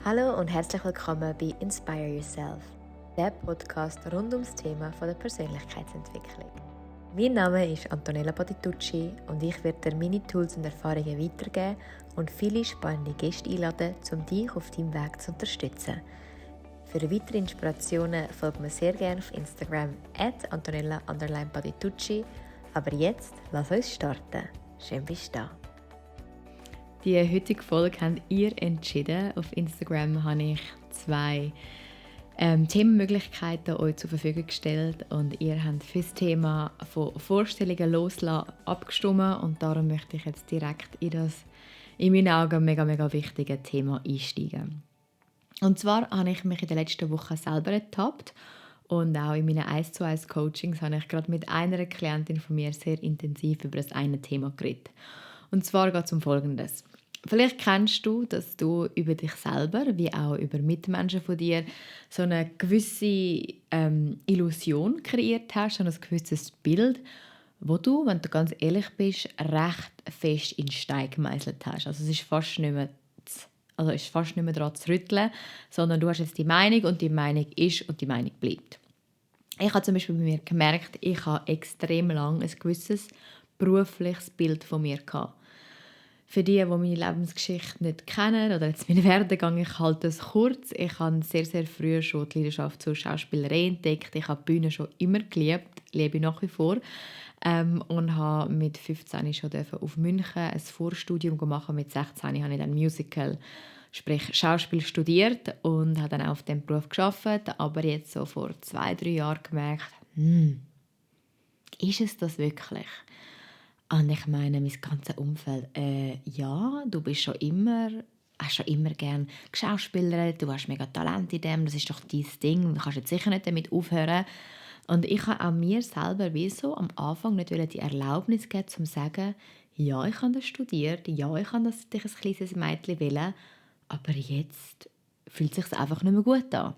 Hallo und herzlich willkommen bei Inspire Yourself, der Podcast rund ums Thema von der Persönlichkeitsentwicklung. Mein Name ist Antonella Patitucci und ich werde dir meine Tools und Erfahrungen weitergeben und viele spannende Gäste einladen, um dich auf deinem Weg zu unterstützen. Für weitere Inspirationen folgt mir sehr gerne auf Instagram @Antonella_Patitucci. Aber jetzt, lass uns starten. Schön bist du da. Die heutige Folge habt ihr entschieden. Auf Instagram habe ich 2 Themenmöglichkeiten euch zur Verfügung gestellt und ihr habt für das Thema von Vorstellungen loslassen abgestimmt und darum möchte ich jetzt direkt in das in meinen Augen mega wichtige Thema einsteigen. Und zwar habe ich mich in den letzten Wochen selber ertappt und auch in meinen 1:1 Coachings habe ich gerade mit einer Klientin von mir sehr intensiv über das eine Thema geredet. Und zwar geht es um Folgendes. Vielleicht kennst du, dass du über dich selber, wie auch über Mitmenschen von dir, so eine gewisse Illusion kreiert hast, so ein gewisses Bild, wo du, wenn du ganz ehrlich bist, recht fest in Stein gemeißelt hast. Also es ist fast nicht mehr daran zu rütteln, sondern du hast jetzt die Meinung und die Meinung ist und die Meinung bleibt. Ich habe zum Beispiel bei mir gemerkt, ich habe extrem lange ein gewisses berufliches Bild von mir gehabt. Für die meine Lebensgeschichte nicht kennen oder jetzt meinen Werdegang, ich halte es kurz. Ich habe sehr früh schon die Leidenschaft zur Schauspielerei entdeckt. Ich habe die Bühne schon immer geliebt, liebe ich nach wie vor. Und habe mit 15 schon auf München ein Vorstudium gemacht. Mit 16 habe ich dann Musical, sprich Schauspiel studiert und habe dann auch auf diesem Beruf gearbeitet. Aber jetzt so vor 2-3 Jahren gemerkt, ist es das wirklich? Und ich meine, mein ganzes Umfeld, ja, du bist hast schon immer gerne geschauspielert, du hast mega Talent in dem, das ist doch dein Ding, du kannst jetzt sicher nicht damit aufhören. Und ich habe auch mir selber wie so am Anfang nicht die Erlaubnis geben, um zu sagen, ja, ich habe das studiert, ja, ich habe das ein kleines Mädchen wollen, aber jetzt fühlt es sich einfach nicht mehr gut an.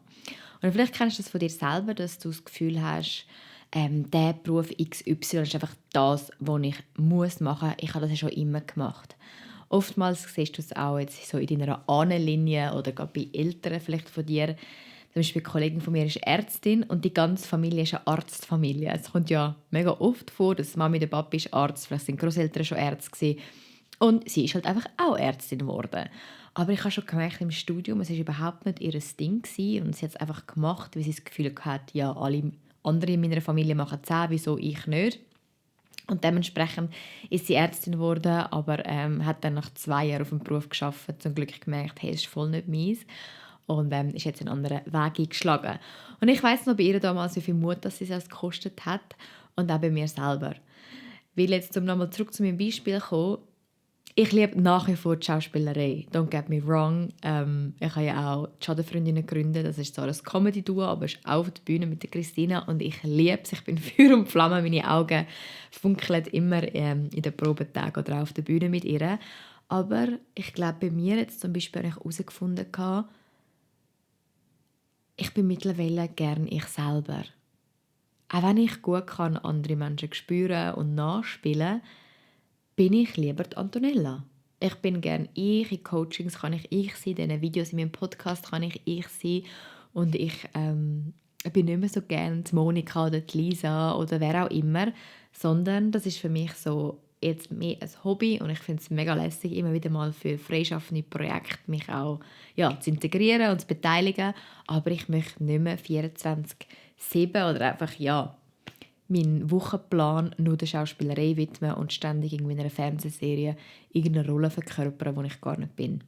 Und vielleicht kennst du das von dir selber, dass du das Gefühl hast, der Beruf XY ist einfach das, was ich machen muss. Ich habe das ja schon immer gemacht. Oftmals siehst du es auch jetzt so in deiner Ahnenlinie oder gerade bei Eltern vielleicht von dir. Zum Beispiel eine Kollegin von mir ist Ärztin und die ganze Familie ist eine Arztfamilie. Es kommt ja mega oft vor, dass Mami, der Papa ist Arzt, vielleicht sind Großeltern schon Ärzte gewesen. Und sie ist halt einfach auch Ärztin geworden. Aber ich habe schon gemerkt im Studium, es war überhaupt nicht ihr Ding gewesen und sie hat es einfach gemacht, weil sie das Gefühl hatte, ja, alle andere in meiner Familie machen 10, wieso ich nicht? Und dementsprechend ist sie Ärztin geworden, aber hat dann nach 2 Jahren auf dem Beruf gearbeitet, zum Glück gemerkt, hey, das ist voll nicht meins. Und ist jetzt einen anderen Weg eingeschlagen. Und ich weiss noch bei ihr damals, wie viel Mut das sie es gekostet hat und auch bei mir selber. Weil jetzt, um nochmal zurück zu meinem Beispiel zu kommen, ich liebe nach wie vor die Schauspielerei. Don't get me wrong. Ich habe ja auch die Schadenfreundinnen gegründet. Das ist zwar ein Comedy-Duo, aber es ist auch auf der Bühne mit der Christina. Und ich liebe es. Ich bin Feuer und Flamme. Meine Augen funkeln immer in den Probetagen oder auch auf der Bühne mit ihr. Aber ich glaube, bei mir jetzt zum Beispiel habe ich herausgefunden, ich bin mittlerweile gerne ich selber. Auch wenn ich gut kann, andere Menschen spüren und nachspielen, bin ich lieber die Antonella. Ich bin gerne ich, in Coachings kann ich sein, in diesen Videos in meinem Podcast kann ich sein und ich bin nicht mehr so gerne die Monika oder die Lisa oder wer auch immer, sondern das ist für mich so jetzt mehr ein Hobby und ich finde es mega lässig, immer wieder mal für freischaffende Projekte mich auch zu integrieren und zu beteiligen, aber ich möchte nicht mehr 24/7 oder einfach meinen Wochenplan nur der Schauspielerei widmen und ständig in einer Fernsehserie irgendeine Rolle verkörpern, wo ich gar nicht bin.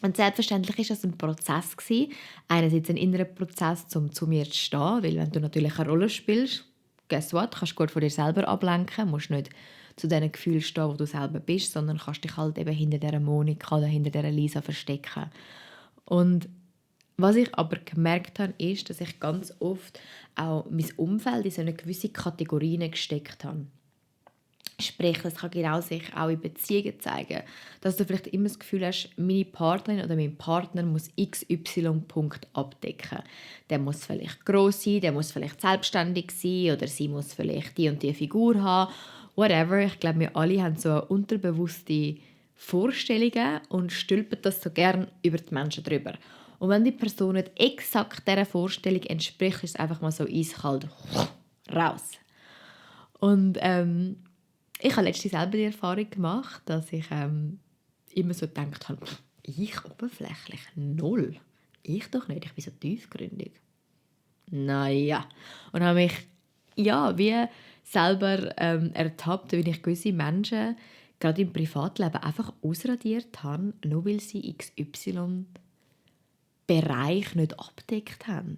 Und selbstverständlich war das ein Prozess gewesen. Einerseits ein innerer Prozess, um zu mir zu stehen, weil wenn du natürlich eine Rolle spielst, guess what, kannst du gut von dir selber ablenken, musst nicht zu diesen Gefühlen stehen, wo du selber bist, sondern kannst dich halt eben hinter dieser Monika oder hinter dieser Lisa verstecken. Und was ich aber gemerkt habe, ist, dass ich ganz oft auch mein Umfeld in so eine gewisse Kategorien gesteckt habe. Sprich, das kann genau sich auch in Beziehungen zeigen, dass du vielleicht immer das Gefühl hast, meine Partnerin oder mein Partner muss XY-Punkt abdecken. Der muss vielleicht gross sein, der muss vielleicht selbstständig sein oder sie muss vielleicht die und die Figur haben, whatever. Ich glaube, wir alle haben so eine unterbewusste Vorstellungen und stülpt das so gern über die Menschen drüber. Und wenn die Person nicht exakt dieser Vorstellung entspricht, ist es einfach mal so eiskalt raus. Und ich habe letztens selber die Erfahrung gemacht, dass ich immer so gedacht habe, ich oberflächlich null. Ich doch nicht, ich bin so tiefgründig. Naja. Und habe mich wie selber ertappt, wie ich gewisse Menschen gerade im Privatleben einfach ausradiert habe, nur weil sie XY-Bereich nicht abdeckt haben.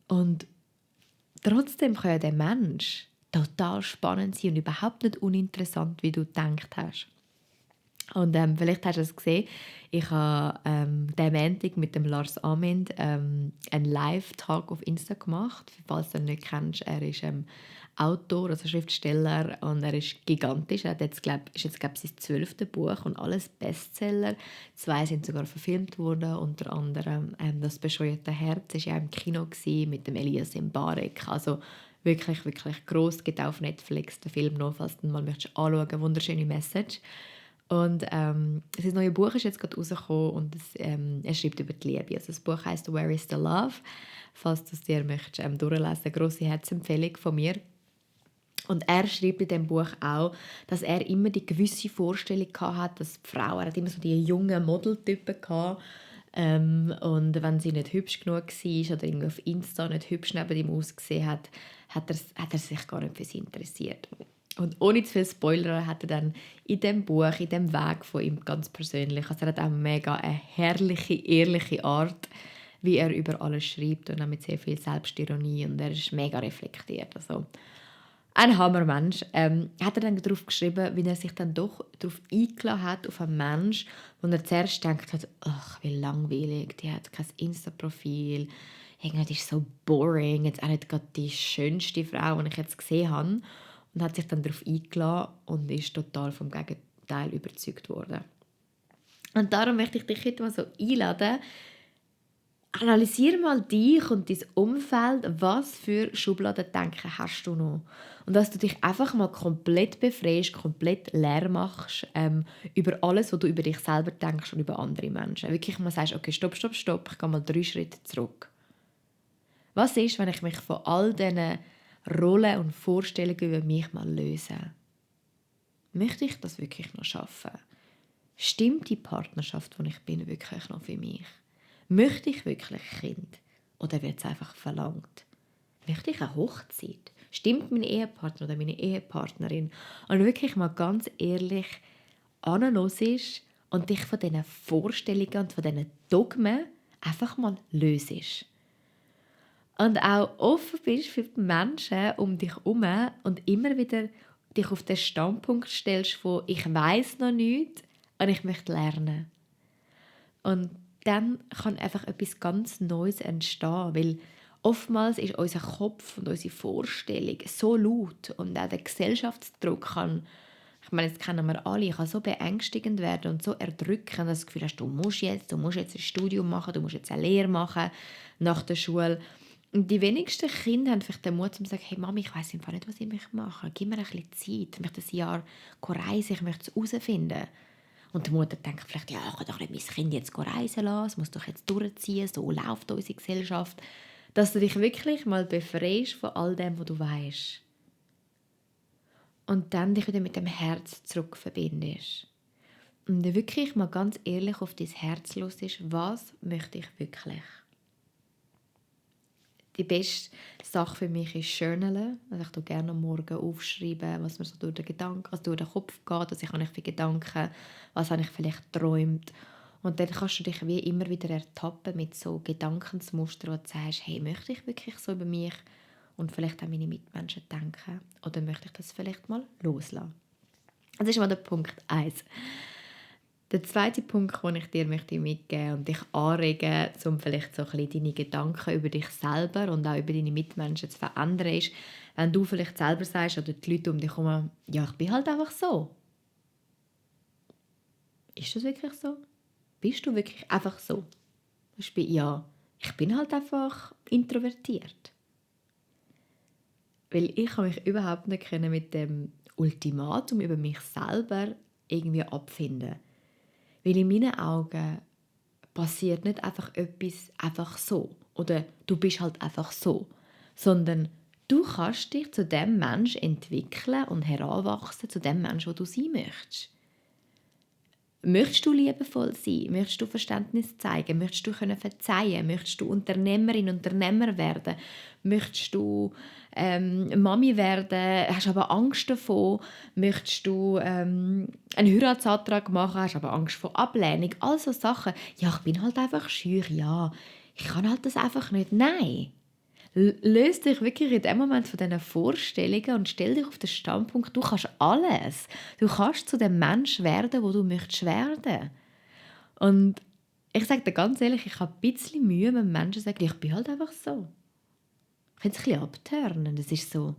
Und trotzdem kann ja der Mensch total spannend sein und überhaupt nicht uninteressant, wie du gedacht hast. Und vielleicht hast du es gesehen, ich habe diesen Montag mit dem Lars Amind einen Live-Talk auf Insta gemacht. Falls du ihn nicht kennst, er ist Autor, also Schriftsteller, und er ist gigantisch. Er hat jetzt, sein 12. Buch und alles Bestseller. 2 sind sogar verfilmt worden, unter anderem «Das bescheuerte Herz» war ja im Kino mit dem Elias Mbarek. Also wirklich, wirklich gross, geht auf Netflix, der Film noch, falls du ihn mal anschauen möchtest. Wunderschöne Message. Und sein neues Buch ist jetzt gerade rausgekommen und er schreibt über die Liebe. Also das Buch heisst «Where is the Love?», falls du es dir möchtest, durchlesen. Eine grosse Herzempfehlung von mir. Und er schreibt in diesem Buch auch, dass er immer die gewisse Vorstellung hatte, dass die Frau, er hat immer so die jungen Modeltypen gehabt, und wenn sie nicht hübsch genug war oder irgendwie auf Insta nicht hübsch neben ihm ausgesehen hat, hat er sich gar nicht für sie interessiert. Und ohne zu viel Spoiler hat er dann in diesem Buch, in diesem Weg von ihm ganz persönlich, also er hat auch mega eine herrliche, ehrliche Art, wie er über alles schreibt und auch mit sehr viel Selbstironie, und er ist mega reflektiert. Also ein Hammermensch. Hat er dann darauf geschrieben, wie er sich dann doch darauf eingeladen hat, auf einen Mensch, wo er zuerst gedacht hat, ach, wie langweilig, die hat kein Insta-Profil, irgendwie ist so boring, jetzt auch nicht gerade die schönste Frau, die ich jetzt gesehen habe. Und hat sich dann darauf eingeladen und ist total vom Gegenteil überzeugt worden. Und darum möchte ich dich heute mal so einladen, analysiere mal dich und dein Umfeld, was für Schubladendenken hast du noch. Und dass du dich einfach mal komplett befreist, komplett leer machst über alles, was du über dich selber denkst und über andere Menschen. Wirklich mal sagst, okay, stopp, ich gehe mal 3 Schritte zurück. Was ist, wenn ich mich von all diesen Rollen und Vorstellungen über mich mal löse? Möchte ich das wirklich noch schaffen? Stimmt die Partnerschaft, die ich bin, wirklich noch für mich? Möchte ich wirklich ein Kind? Oder wird es einfach verlangt? Möchte ich eine Hochzeit? Stimmt mein Ehepartner oder meine Ehepartnerin? Und wirklich mal ganz ehrlich anhörst und dich von diesen Vorstellungen und von diesen Dogmen einfach mal löst. Und auch offen bist für die Menschen um dich herum und immer wieder dich auf den Standpunkt stellst von «Ich weiss noch nichts und ich möchte lernen». Und dann kann einfach etwas ganz Neues entstehen, weil oftmals ist unser Kopf und unsere Vorstellung so laut und auch der Gesellschaftsdruck kann, ich meine, das kennen wir alle, kann so beängstigend werden und so erdrückend, dass du das Gefühl hast, du musst jetzt ein Studium machen, du musst jetzt eine Lehre machen nach der Schule. Und die wenigsten Kinder haben vielleicht den Mut, zu sagen, hey Mami, ich weiss einfach nicht, was ich machen möchte. Gib mir ein bisschen Zeit. Ich möchte ein Jahr reisen, ich möchte es herausfinden. Und die Mutter denkt vielleicht, ja, ich kann doch nicht mein Kind jetzt reisen lassen, es muss doch jetzt durchziehen, so läuft unsere Gesellschaft. Dass du dich wirklich mal befreist von all dem, was du weißt. Und dann dich wieder mit dem Herz zurückverbindest. Und wirklich mal ganz ehrlich auf dein Herz los ist, was möchte ich wirklich? Die beste Sache für mich ist Journalen. Also ich tue gerne am Morgen aufschreiben, was mir so durch den Kopf geht, was ich für Gedanken, was habe ich vielleicht geträumt. Und dann kannst du dich wie immer wieder ertappen mit so Gedankensmustern, wo du sagst, hey, möchte ich wirklich so über mich und vielleicht auch meine Mitmenschen denken? Oder möchte ich das vielleicht mal loslassen? Das ist mal der Punkt 1. Der zweite Punkt, den ich dir mitgeben möchte und dich anregen, um vielleicht so ein bisschen deine Gedanken über dich selber und auch über deine Mitmenschen zu verändern, ist, wenn du vielleicht selber sagst oder die Leute um dich herum, ja, ich bin halt einfach so. Ist das wirklich so? Bist du wirklich einfach so? Ja, ich bin halt einfach introvertiert. Weil ich kann mich überhaupt nicht mit dem Ultimatum über mich selber irgendwie abfinden. Weil in meinen Augen passiert nicht einfach etwas einfach so. Oder du bist halt einfach so. Sondern du kannst dich zu dem Mensch entwickeln und heranwachsen, zu dem Mensch, wo du sein möchtest. Möchtest du liebevoll sein? Möchtest du Verständnis zeigen? Möchtest du verzeihen? Möchtest du Unternehmerin, Unternehmer werden? Möchtest du Mami werden? Hast aber Angst davon? Möchtest du einen Heiratsantrag machen? Hast aber Angst vor Ablehnung? All so Sachen. Ja, ich bin halt einfach schüch. Ja, ich kann halt das einfach nicht. Nein. Löse dich wirklich in dem Moment von diesen Vorstellungen und stell dich auf den Standpunkt, du kannst alles. Du kannst zu dem Mensch werden, wo du möchtest werden. Und ich sage dir ganz ehrlich, ich habe ein bisschen Mühe, wenn Menschen sagen, ich bin halt einfach so. Ich finde es ein bisschen abtörnend. Das ist so.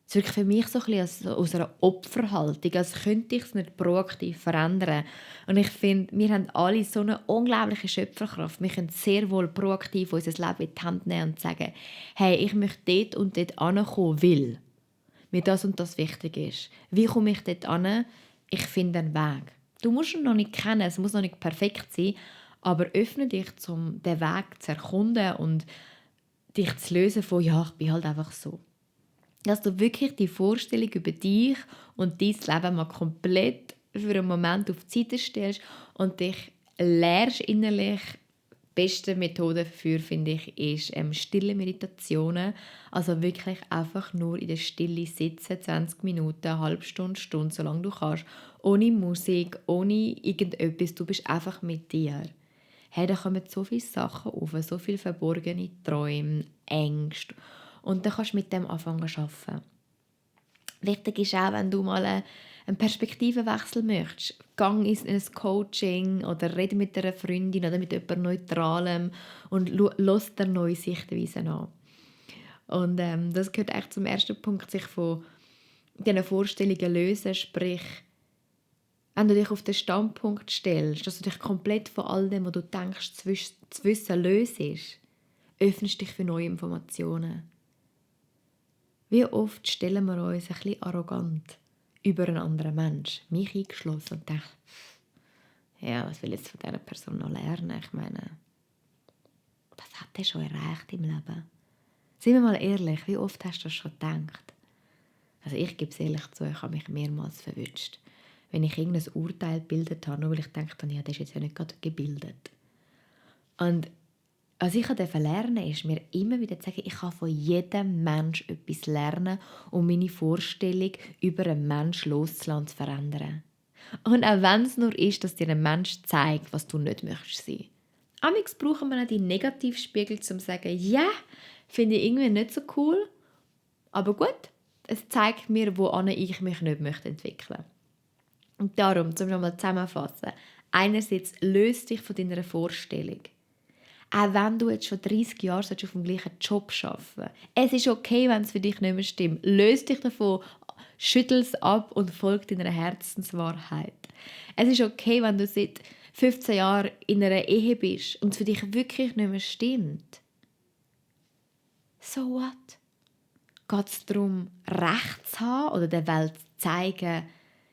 Es wirkt für mich so ein bisschen aus einer Opferhaltung, als könnte ich es nicht proaktiv verändern. Und ich finde, wir haben alle so eine unglaubliche Schöpferkraft. Wir können sehr wohl proaktiv unser Leben in die Hand nehmen und sagen, hey, ich möchte dort und dort hinkommen, weil mir das und das wichtig ist. Wie komme ich dort hin? Ich finde einen Weg. Du musst ihn noch nicht kennen, es muss noch nicht perfekt sein, aber öffne dich, um den Weg zu erkunden und dich zu lösen von, ja, ich bin halt einfach so. Dass du wirklich die Vorstellung über dich und dein Leben mal komplett für einen Moment auf die Seite stellst und dich lernst innerlich. Die beste Methode dafür, finde ich, ist stille Meditationen. Also wirklich einfach nur in der Stille sitzen, 20 Minuten, eine halbe Stunde, Stunde, solange du kannst. Ohne Musik, ohne irgendetwas. Du bist einfach mit dir. Hey, da kommen so viele Sachen auf, so viele verborgene Träume, Ängste. Und dann kannst du mit dem anfangen zu arbeiten. Wichtig ist auch, wenn du mal einen Perspektivenwechsel möchtest. Gang in ein Coaching oder rede mit einer Freundin oder mit jemandem Neutralem und lass dir neue Sichtweisen an. Und das gehört echt zum ersten Punkt, sich von diesen Vorstellungen lösen, sprich, wenn du dich auf den Standpunkt stellst, dass du dich komplett von all dem, was du denkst, zu wissen, löst, öffnest dich für neue Informationen. Wie oft stellen wir uns ein bisschen arrogant über einen anderen Menschen, mich eingeschlossen, und denken, ja, was will ich jetzt von dieser Person noch lernen? Ich meine, was hat er schon erreicht im Leben? Seien wir mal ehrlich, wie oft hast du das schon gedacht? Also ich gebe es ehrlich zu, ich habe mich mehrmals verwünscht. Wenn ich irgendein Urteil gebildet habe, nur weil ich dachte, ja, das ist jetzt ja nicht gerade gebildet. Und was ich lernen durfte, ist mir immer wieder zu sagen, ich kann von jedem Menschen etwas lernen, um meine Vorstellung über einen Menschen loszulassen, zu verändern. Und auch wenn es nur ist, dass dir ein Mensch zeigt, was du nicht möchtest sein. Amigs brauchen wir auch die Negativspiegel, um zu sagen, ja, finde ich irgendwie nicht so cool, aber gut, es zeigt mir, wo ich mich nicht möchte entwickeln. Und darum, zum nochmal zusammenfassen, einerseits löst dich von deiner Vorstellung. Auch wenn du jetzt schon 30 Jahre auf dem gleichen Job arbeiten. Es ist okay, wenn es für dich nicht mehr stimmt. Löse dich davon, schüttel es ab und folge deiner Herzenswahrheit. Es ist okay, wenn du seit 15 Jahren in einer Ehe bist und es für dich wirklich nicht mehr stimmt. So what? Geht es darum, Recht zu haben oder der Welt zu zeigen,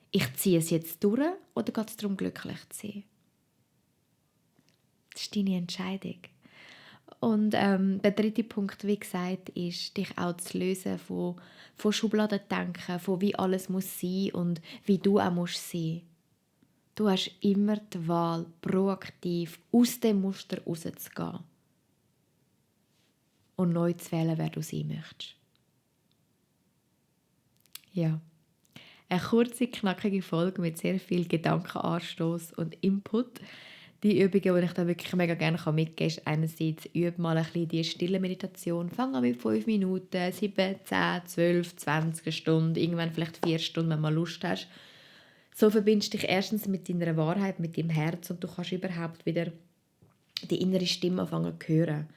ich ziehe es jetzt durch, oder geht es darum, glücklich zu sein? Das ist deine Entscheidung. Und der dritte Punkt, wie gesagt, ist, dich auch zu lösen von Schubladendenken, von wie alles muss sein und wie du auch musst sein. Du hast immer die Wahl, proaktiv aus dem Muster rauszugehen und neu zu wählen, wer du sein möchtest. Ja. Eine kurze, knackige Folge mit sehr viel Gedankenanstoß und Input. Die Übungen, die ich da wirklich mega gerne mitgeben kann, ist einerseits, übe mal ein bisschen die stille Meditation. Fang an mit 5 Minuten, 7, 10, 12, 20 Stunden, irgendwann vielleicht 4 Stunden, wenn du mal Lust hast. So verbindest du dich erstens mit deiner Wahrheit, mit deinem Herz und du kannst überhaupt wieder die innere Stimme anfangen zu hören.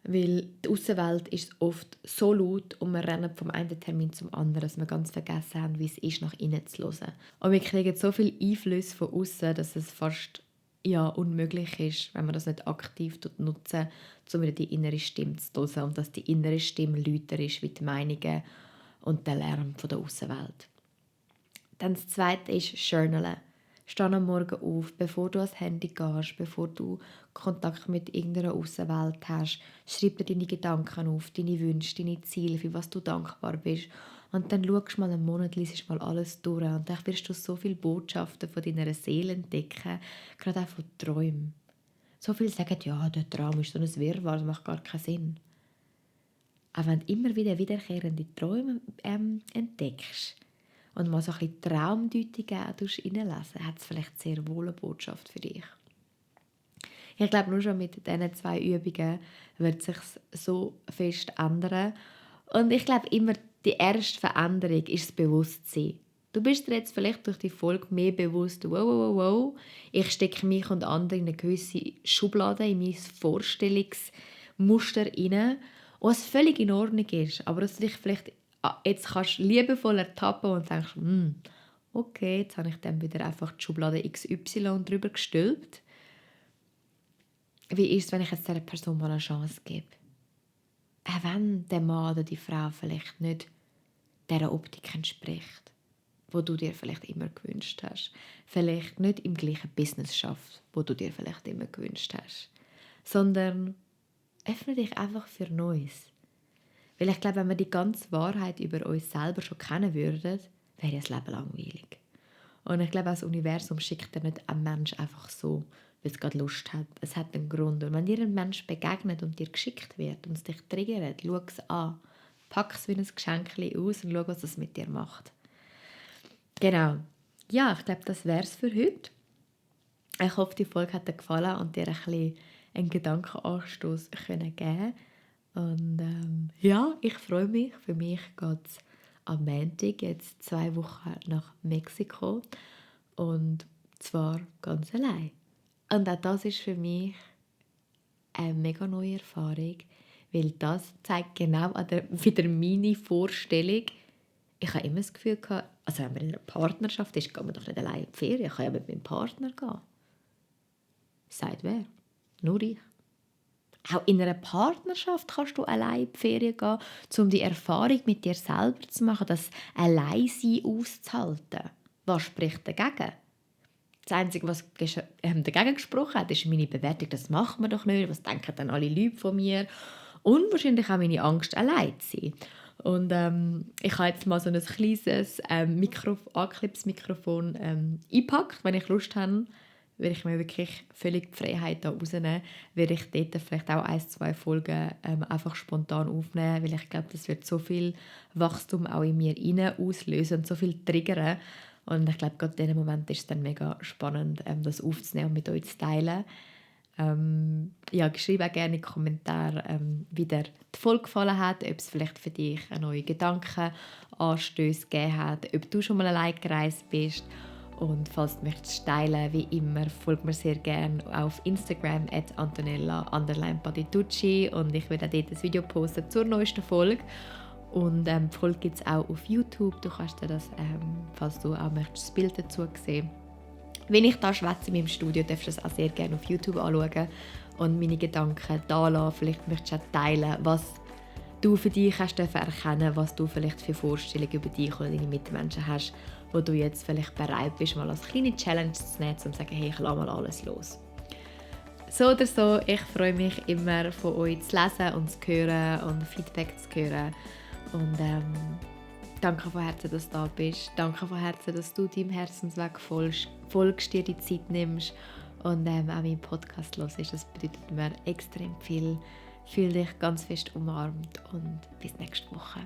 Weil die Aussenwelt ist oft so laut und wir rennen vom einen Termin zum anderen, dass wir ganz vergessen haben, wie es ist, nach innen zu hören. Und wir kriegen so viel Einfluss von außen, dass es fast unmöglich ist, wenn man das nicht aktiv nutzen, um wieder die innere Stimme zu hören und dass die innere Stimme lauter ist wie die Meinungen und der Lärm von der Aussenwelt. Dann das Zweite ist Journalen. Steh am Morgen auf, bevor du ans Handy gehst, bevor du Kontakt mit irgendeiner Aussenwelt hast. Schreib dir deine Gedanken auf, deine Wünsche, deine Ziele, für was du dankbar bist. Und dann schaust du mal einen Monat, liest mal alles durch. Und dann wirst du so viele Botschaften von deiner Seele entdecken, gerade auch von Träumen. So viele sagen, ja, der Traum ist so ein Wirrwarr, das macht gar keinen Sinn. Aber wenn du immer wieder wiederkehrende Träume entdeckst und mal so ein bisschen Traumdeutungen reinlesen, hat es vielleicht sehr wohl eine Botschaft für dich. Ich glaube, nur schon mit diesen 2 Übungen wird es sich so fest ändern. Und ich glaube immer, die erste Veränderung ist das Bewusstsein. Du bist dir jetzt vielleicht durch die Folge mehr bewusst, wow, ich stecke mich und andere in eine gewisse Schublade, in mein Vorstellungsmuster rein, was völlig in Ordnung ist, aber dass du dich vielleicht jetzt kannst liebevoll ertappen und denkst, okay, jetzt habe ich dann wieder einfach die Schublade XY drüber gestülpt. Wie ist es, wenn ich jetzt dieser Person mal eine Chance gebe? Auch wenn der Mann oder die Frau vielleicht nicht dieser Optik entspricht, wo du dir vielleicht immer gewünscht hast. Vielleicht nicht im gleichen Business schafft, wo du dir vielleicht immer gewünscht hast. Sondern öffne dich einfach für Neues. Weil ich glaube, wenn wir die ganze Wahrheit über uns selber schon kennen würden, wäre das Leben langweilig. Und ich glaube, das Universum schickt dir nicht einen Menschen einfach so, weil es gerade Lust hat. Es hat einen Grund. Und wenn dir ein Mensch begegnet und dir geschickt wird und es dich triggert, schau es an. Pack es wie ein Geschenk aus und schau, was es mit dir macht. Genau. Ja, ich glaube, das wäre es für heute. Ich hoffe, die Folge hat dir gefallen und dir ein bisschen einen Gedankenanstoß geben können. Und ja, ich freue mich. Für mich geht es am Montag jetzt 2 Wochen nach Mexiko. Und zwar ganz allein. Und auch das ist für mich eine mega neue Erfahrung, weil das zeigt genau wieder meine Vorstellung. Ich habe immer das Gefühl gehabt, also wenn man in einer Partnerschaft ist, geht man doch nicht allein in die Ferien. Ich kann ja mit meinem Partner gehen. Sagt wer? Nur ich. Auch in einer Partnerschaft kannst du allein in die Ferien gehen, um die Erfahrung mit dir selber zu machen, das Alleinsein auszuhalten. Was spricht dagegen? Das Einzige, was dagegen gesprochen hat, ist meine Bewertung, das macht man doch nicht, was denken dann alle Leute von mir? Und wahrscheinlich auch meine Angst, allein zu sein. Und ich habe jetzt mal so ein kleines Anknipsmikrofon eingepackt, wenn ich Lust habe, werde ich mir wirklich völlig die Freiheit da rausnehmen, werde ich dort vielleicht auch 1-2 Folgen einfach spontan aufnehmen, weil ich glaube, das wird so viel Wachstum auch in mir rein auslösen und so viel triggern. Und ich glaube, gerade in diesem Moment ist es dann mega spannend, das aufzunehmen und mit euch zu teilen. Ja, schreibe auch gerne in die Kommentare, wie dir die Folge gefallen hat, ob es vielleicht für dich neue Gedankenanstöße gegeben hat, ob du schon mal allein gereist bist. Und falls du möchtest teilen, wie immer, folg mir sehr gerne auf Instagram @Antonella_Patitucci und ich werde auch dort ein Video posten zur neuesten Folge. Und die Folge gibt es auch auf YouTube. Du kannst dir das, falls du auch möchtest, das Bild dazu sehen. Wenn ich da schwätze in meinem Studio, darfst du das auch sehr gerne auf YouTube anschauen und meine Gedanken da lassen. Vielleicht möchtest du auch teilen, was du für dich hast erkennen, was du vielleicht für Vorstellungen über dich oder deine Mitmenschen hast, wo du jetzt vielleicht bereit bist, mal als kleine Challenge zu nehmen, um zu sagen, hey, ich lasse mal alles los. So oder so, ich freue mich immer, von euch zu lesen und zu hören und Feedback zu hören. Und danke von Herzen, dass du da bist. Danke von Herzen, dass du deinem Herzensweg folgst, dir die Zeit nimmst und auch meinen Podcast hörst. Das bedeutet mir extrem viel. Fühl dich ganz fest umarmt und bis nächste Woche.